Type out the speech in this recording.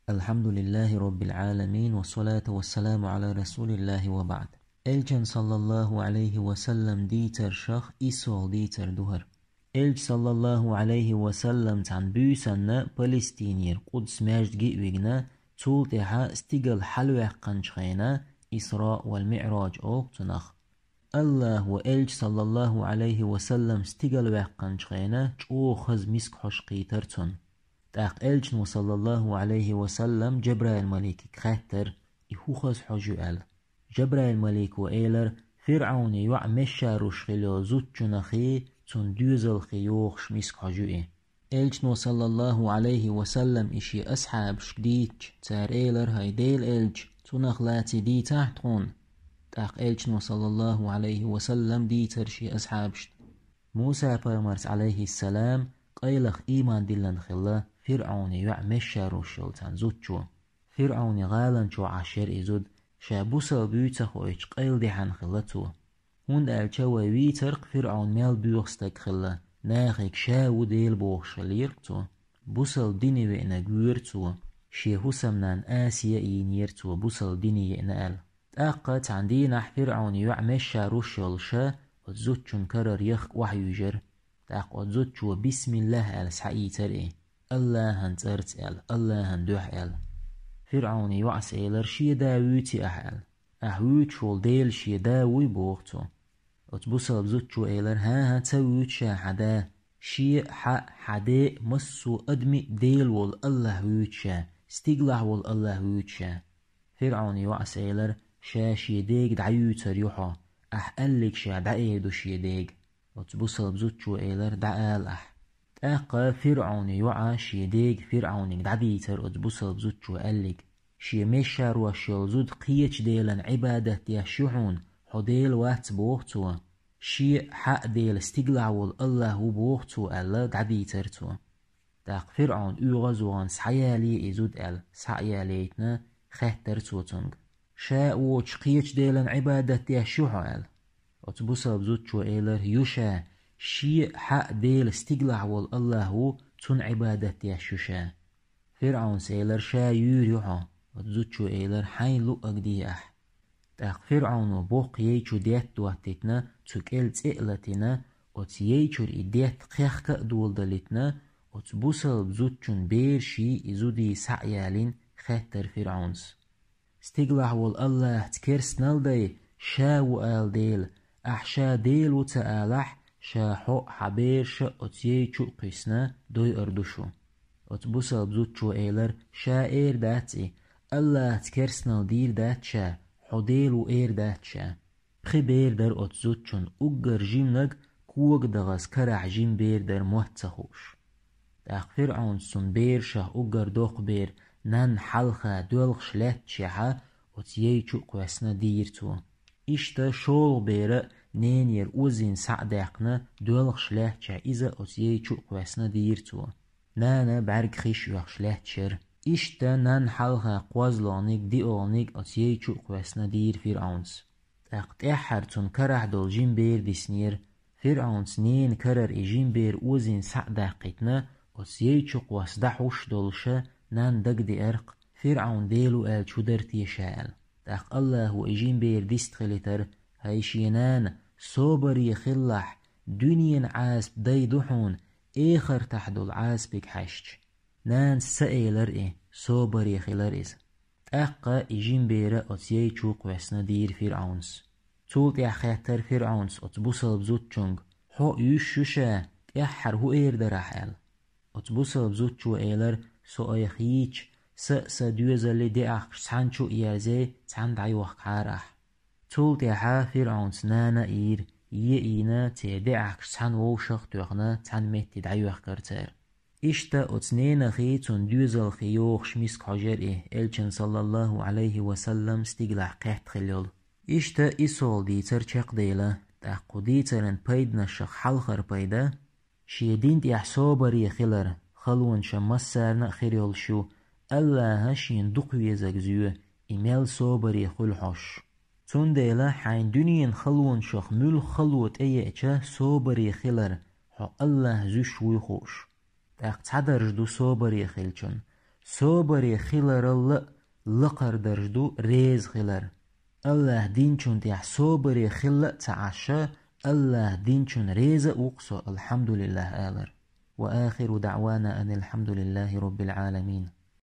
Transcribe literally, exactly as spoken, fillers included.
الحمد لله رب العالمين، والصلاة والسلام على رسول الله وبعد. Элчан, саллаллаху алейхи ва саллам, дийцаршах иссол дийцар ду хӀара. Элча, саллаллаху алейхи ва саллам, цхьан буьйсанна Палестинера Къудс маьждиге а вигна, цул тӀаьхьа стигала хьалваьккханчу хенна, Исраъ вал МиӀраж олу цунах. Аллахо Элча, саллаллаху алейхи ва саллам, стигала ваьккханчу хенна чӀогӀа хаза миска хьожа кхийтар цунна. ТӀаккха Элчано, саллаллаху алейхи ва саллам, Джабраил-маликига хаьттар, и хӀун хаза хьожа ю аьлла. Джабраил-малико элар: ФирӀауна йоӀ мешаруш хила йолу зудчунахий, цунна доьзалхий йохуш миска хьожа ю и. Элчано, саллаллаху алейхи ва саллам, и шен асхьабашка дийцча, цара элар: «ХӀай Делан Элча, цунах лаций дийцахьа тхуна». ТӀаккха Элчано, саллаллаху алейхи ва саллам, дийцар шен асхьабашна. Муса-пайхамарца, алейхиссалам, къайлаха ийман диллина хилла ФирӀауна йоӀ мешаруш йолу цхьана зудчо. ФирӀауна гӀаланчо Ӏаш яра и зуда, ша бусалба вуьйцу ца хоуьйтуш къайладаьхьна хилла цо. ХӀунда аьлча вай вийцарх ФирӀаун мел боьха стаг хилла, нахе ша ву Дела бохуш хиллера цо. Бусалба дине веанарг вуьйра цо, шен хӀусамнана Асия а йийнера цо бусалба дине еана аьлла. ТӀаккха цхьана дийнахь ФирӀауна йоӀ мешаруш йолуша оцу зудчун карара яхка охьаюьйжира. ТӀаккха оцу зудчо бисмиллахӀ аьлла схьаийцира и, Аллахьан цӀарца аьлла, Аллахьан дуьхьа аьлла. ФирӀауна йоӀас элар: «Шен да вуьйций ахь?» – аьлла. «Ахь вуьйцуш волу Дела шен да вуй?» – боху цо. Оцу бусалба зудчо элар: «ХӀан-хӀа, ца вуьйцу ша хьан да. Шен а, хьан а, хьан ден а, массо а адамийн а Дела волу Аллахь вуьйцу ша, стигалахь волу Аллахь вуьйцу ша». ФирӀауна йоӀас элар: «Ша шен дега дӀаюьйцур ю хьо, ахь аьллиг ша дӀаэр ду шен дега». Оцу бусалба зудчо элар: «ДӀаала ахь». ТӀаккха ФирӀауна йоӀа шен дега ФирӀауниг дӀадийцар оцу бусалба зудчо аьллиг. Шен мешарош йолу зуда кхечу делан Ӏибадат деш ю хьуна, хьо Дела вац боху цо. Шен а, хьан а Дела стигалахь волу Аллахь ву боху цо аьлла, дӀадийцар цо. ТӀаккха ФирӀаун оьгӀаз вахана: «Схьаялае и зуда», – аьлла, схьа а ялийтина, хаьттар цо цуьнга: «Ша а воцуш кхечу делан Ӏибадат деш ю хьо?» – аьлла. Оцу бусалба зудчо элар: «Ю ша, шен а, хьан а Дела стигалахь волу Аллахь ву, цунна Ӏибадат деш ю ша». ФирӀаунас элар: «Ша юьйр ю хьо». Оцу зудчо элар: «Хьайн луъаг де ахь». ТӀаккха ФирӀауно боккха яй чу детта доттийтина, цу кӀел цӀе а латийна, оцу яй чуьра и детта кхехка а доладалийтина, оцу бусалба зудчун бераший, и зудий схьа а ялийна, хаьттар ФирӀаунас: «Стигалахь волу Аллахьца керстанал дай, ша ву ала дела, ахь ша Дела ву ца алахь, ша хьо а, хьан бераш а оцу яй чу а кхуьссина, дойур ду шу». Оцу бусалба зудчо элар: «Ша эр дац и, Аллахьца керстанал дийр дац ша, хьо Дела ву эр дац ша». Пхи бер дара оцу зудчун, уггар жиманиг кога дагӀаза карахь жима бер дара, мотт ца хууш. ТӀаккха ФирӀаунас цунна берашах уггар доккха бер нанна хьалха доьлхуш лаьтташехьа оцу яй чу а кхоьссина дийра цо. Иштта шолгӀа бер а ненера озийна схьа а даьккхина, доьлхуш лаьтташехь иза оцу яй чу а кхоьссина дийра цо. Нана бӀаьрг хиш оьхуш лаьтташ яра. Иштта нанна хьалха кхозлагӀниг, диалгӀаниг оцу яй чу а кхоьссина дийра ФирӀаунас. ТӀаккха тӀаьххьара цунна карахь долу жима бер диснера. ФирӀаунас ненан карара и жима бер озийна схьа а даккхийтина, оцу яй чу кхосса дӀахьуш долуша, нанна дагадеара-кх, ФирӀаун Дела ву аьлча хӀун дара те ша аьлла. ТӀаккха Аллахо и жима бер дистхилийтара: «ХӀай шен нана, собаре хилалахь, дуьненан Ӏазап дай ду хьуна, эхартахь долу Ӏазапиг хьаьжча». Нанас ца элара и, собаре хилара иза. ТӀаккха и жима бер а оцу яй чу кхоьссина дийра ФирӀаунас. Цул тӀаьхьа хаьттара ФирӀаунас оцу бусалба зудчуьнга: «Хьо а юьсуш ю ша, тӀаьххьара хӀун эр дара ахь?» – аьлла. Оцу бусалба зудчо элара: «Со айхьа йийча, сан а, сан доьзалан а деӀахкаш цхьана чу а ерзий, цхьаьна дӀайохкахьара ахь». Цул тӀаьхьа ФирӀаунас нана а йийра, е а йийна, церан деӀахкаш цхьана вовшах а тоьхна, цхьана метте дӀайоьхкара цара. Иштта оцу ненахий, цунна доьзалхий йохуш миска хьожа яра и, Элчан, саллаллаху Ӏалайхи ва саллам, стигалахь кхетта хилла йолу. Иштта иссол дийцар чекхдайна, тӀаккха кху дийцаран пайданашах хьалхара пайда: шен дин тӀехь собаре хилар, халонаш массарна а хир йолуш ю, Аллахьа шена дукха везарг зоь, и мел собаре хуьлу хьо. Цундела хьайн дуьненан халонашах муьлхха хало тӀееача собаре хилар, хьо Аллахь зуьйш вуй хууш. ТӀаккха цхьа даржа ду собаре хиллачун: Собаре хиларалла лакхара дарж ду реза хилар. Аллахь динчун тӀехь собаре хилла а ца Ӏаш, Аллахь динчун реза а ву-кх со, алхьамдулиллахӀ алар. وآخر دعوانا أن الحمد لله رب العالمين.